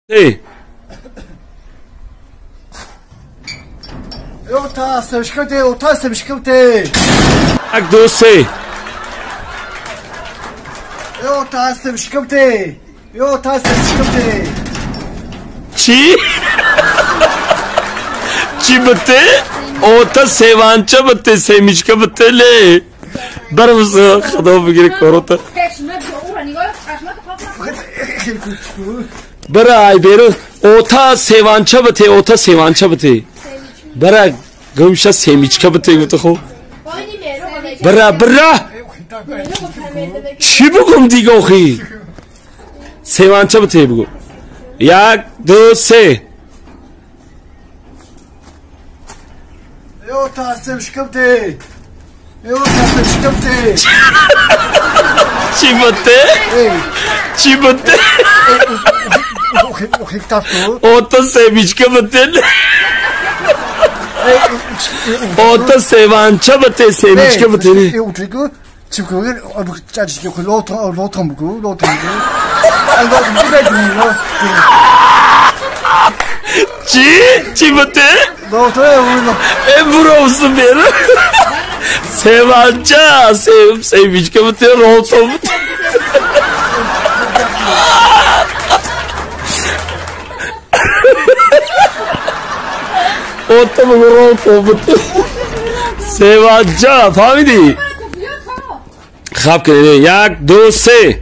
Эй. Ота семишкате, ота семишкате. 1 2 3. Ота семишкате. Ота семишкате. Чӣ? Чӣ бите? Ота севанча бите, семичка бите ле. Бармыз худо бигири корота. Бара ай беру ота севанча бите, ота севанча бите. Бара гумша семичка бите гуфта хо. Бара бара. Чӣ бугум дига охи? Севанча бите бугу. 1 2 3. Ота семичка бите. Ота семичка бите. Чӣ бите? Чӣ бите? Ота семичка бите. Ота севанча бите, семичка бите. Чӣ? Чӣ бите? Э буровсу беру. Севанча, семичка бите, рото бите. Ота бугу рото бите. Севанча, фаҳмидӣ? Хаб кунед. 1 2 3.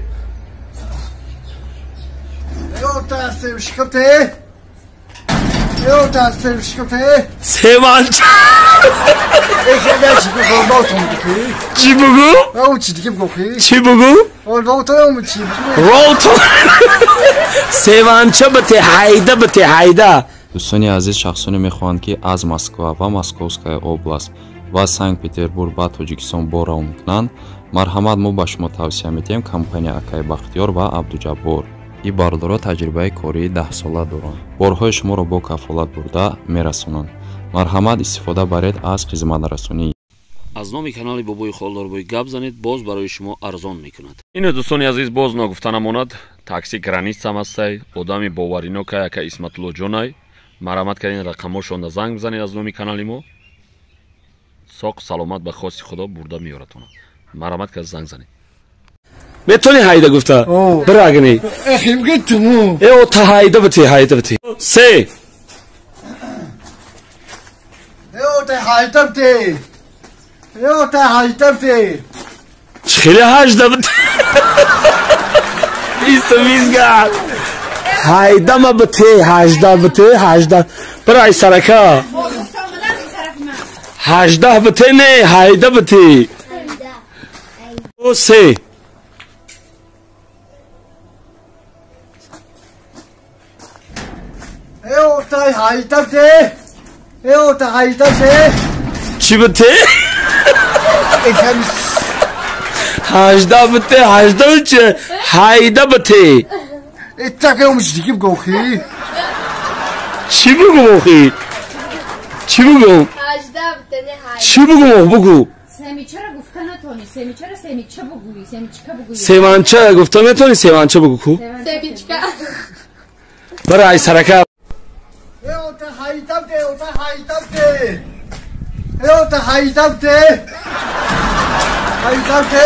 Ота семичка бите. Ота семичка бите. Севанча. Чӣ бугу? Чӣ бугу? Рото. Севанча бите, ҳайда бите, ҳайда. Дӯстони азиз, шахсоне мехоҳанд, ки аз Москва ва Московская область ва Санкт-Петербург ба Тоҷикистон бор равон кунанд, марҳамат, мо ба шумо тавсия медиҳем компания Акай Бахтиёр ва Абдуҷаббор. Ин бародаро таҷрибаи кории 10сола доранд. Борҳои шуморо бо кафолат бурда мерасонанд. Марҳамат, истифода баред аз хизматрасонӣ. Аз номи канали Бобои Холдорбой гап занед, боз барои шумо арзон мекунад. Ино дӯстони азиз, боз ногуфта намонад, такси границам ҳастай, одами боваринокай, ака Исматуллоҷонай. Марҳамат кардин, рақамҳошонда занг бизанед аз номи канали мо. Соқ саломат ба хости Худо бурда меёратона. Марҳамат кард, занг занед. Метони ҳайда гуфта? Бира агни. Э ота ҳайда бите, ҳайда бите. 3. Ота ҳайда бите. Ота ҳайда бите. Чӣ хеле ҳажда бите? Бисту бизгар. Ҳайдама бите, ҳажда бите, ҳажда. Бира ай сарака. Ҳаждаҳ бите не, ҳайда бите. 2 3. Ота ҳайда бите. Ота ҳайда бите. Чӣ бите? Ҳаждаҳ бите, ҳаждаҳ чи? Ҳайда бите. Чӣ бугум охи? Чӣ бугум? Чӣ бугум ох бугу? Севанча гуфта метавонӣ, севанча бугу ку? Бара ай сарака. Ота ҳайда бите, ота ҳайда бите. Ота ҳайда бите. Ҳайда бите.